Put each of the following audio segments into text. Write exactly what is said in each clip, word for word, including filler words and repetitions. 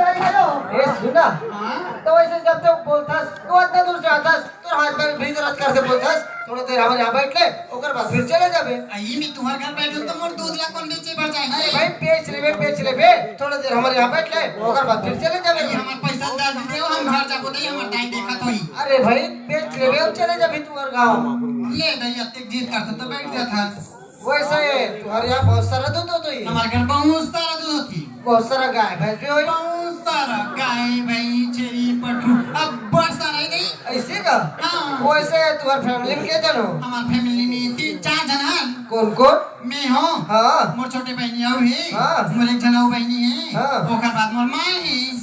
ए, सुना। हाँ? तो वैसे जब तक बोलथस, तो अतना दूर से आथस, तोर हाथ पैर भींजरत करके बोलथस, "थोड़ा देर हमर यहाँ बैठ ले, ओकर बाद फिर चले जाबे।" अई, मैं तुहर घर बैठूं तो मोर दूध ला कोन बेचे बर जाही? अरे भाई, बेच लेबे, बेच लेबे, थोड़ा देर हमर यहाँ बैठ ले, ओकर बाद फिर चले जाबे। अई, हमर पैसा दे दे, हम घर जाबो, नहीं हमर दाई देखत होही। अरे भाई, बेच लेबे, अउ चले जाबे तुहर गाँव। ले दाई, अतेक जिद करथस तो बैठ जाथस। वैसे तुहर यहाँ बहुत सारा दूध होत होही? हमर घर बहुत सारा दूध होथे। बहुत सारा गाय भैंस भी होही? बहुत सारा गाय, भैंस, छेरी, पठरू, अब्बड़ सारा हे दाई। ऐसे का? हाँ। वैसे तुहर family में के झन हो? हमर family में तीन चार झन हन। कौन कौन? मैं हूँ। हाँ। मोर छोटे बहिनी अउ हे। हाँ। मोर एक झन अउ बहिनी हे। हाँ। ओकर बाद मोर माँ हे।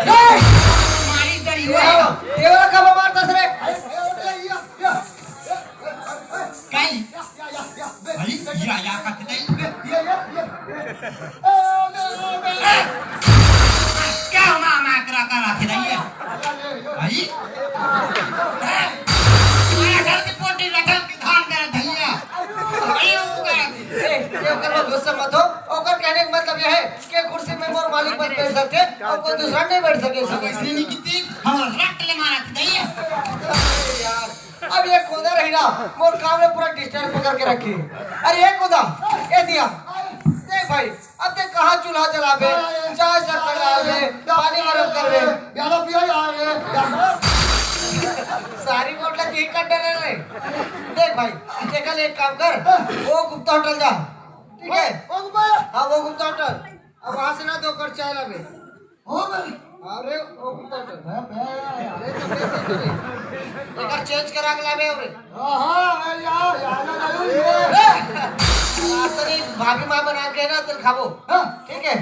ए! मारी गरी हुआ। तेरा कब मारता सरे? काई? भाई, या, या करते नहीं। क्या माँ, माँ करा, करा के नहीं है? भाई? ए, तुम्हारा घर की पोटी रखल की धान करा धनिया। भाई, वो करा। ए, ये ओकर में गुस्सा मत हो। ओकर कहने का मतलब यह है कि कुर्सी में मोर मालिक मत बैठ सके और कोई दूसरा नहीं बैठ सके। अब इसलिए नहीं कितनी, हम रट ले मारा थी, नहीं है? यार, ये कोदा रही ना, मोर काम में पूरा डिस्टर्ब करके रखी। अरे ये कोदा, ये दिया, देख भाई, अब ते कहाँ चूल्हा जलाबे, चाय शक्कर डालबे, पानी गरम करबे। ज्यादा पिया यार, ये ज्यादा। सारी बोतल ला तहीं कर डरे रे। देख भाई, ते कल एक काम कर, वो गुप्ता होटल जा, ठीक है? वो, वो गुप्ता। हाँ, वो गुप्ता होटल। अब वहाँ से ना दो कर चाय लाबे। हो भाई। अरे, वो गुप्ता होटल। मैं, मैं, अरे, तो मैं, मैं, मैं। एक बार चेंज करा के लाबे, अरे। हाँ, हाँ, अरे, यार, यार, यार, यार, यार। ए! रात को नहीं, भाभी माँ बना के ना, तेल खाबो। हाँ। ठीक है?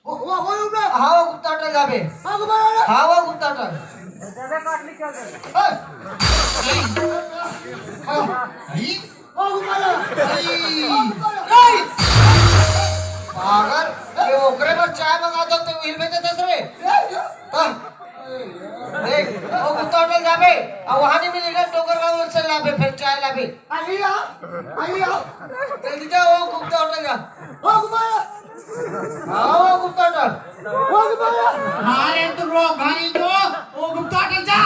वो, वो, वो, वो, हाँ, वो गुप्ता होटल जाबे। हाँ, गुप्ता होटल। हाँ, वो गुप्ता होटल। हाँ। हाँ। हाँ। ओ गुब्बारा! नहीं! पागल, ये ओकरे बर चाय मंगा दो, ते हिल में देता रे। हाँ। देख, वो गुप्ता होटल जाबे, अब वहाँ नहीं मिली ना, टोकर गाँव से लाबे, फिर चाय लाबे। अरे यार, अरे यार। जल्दी जा, वो गुप्ता होटल जा। ओ गुब्बारा! हाँ, वो गुप्ता होटल। ओ गुब्बारा! अरे तू रोक भाई तो, वो गुप्ता होटल जा।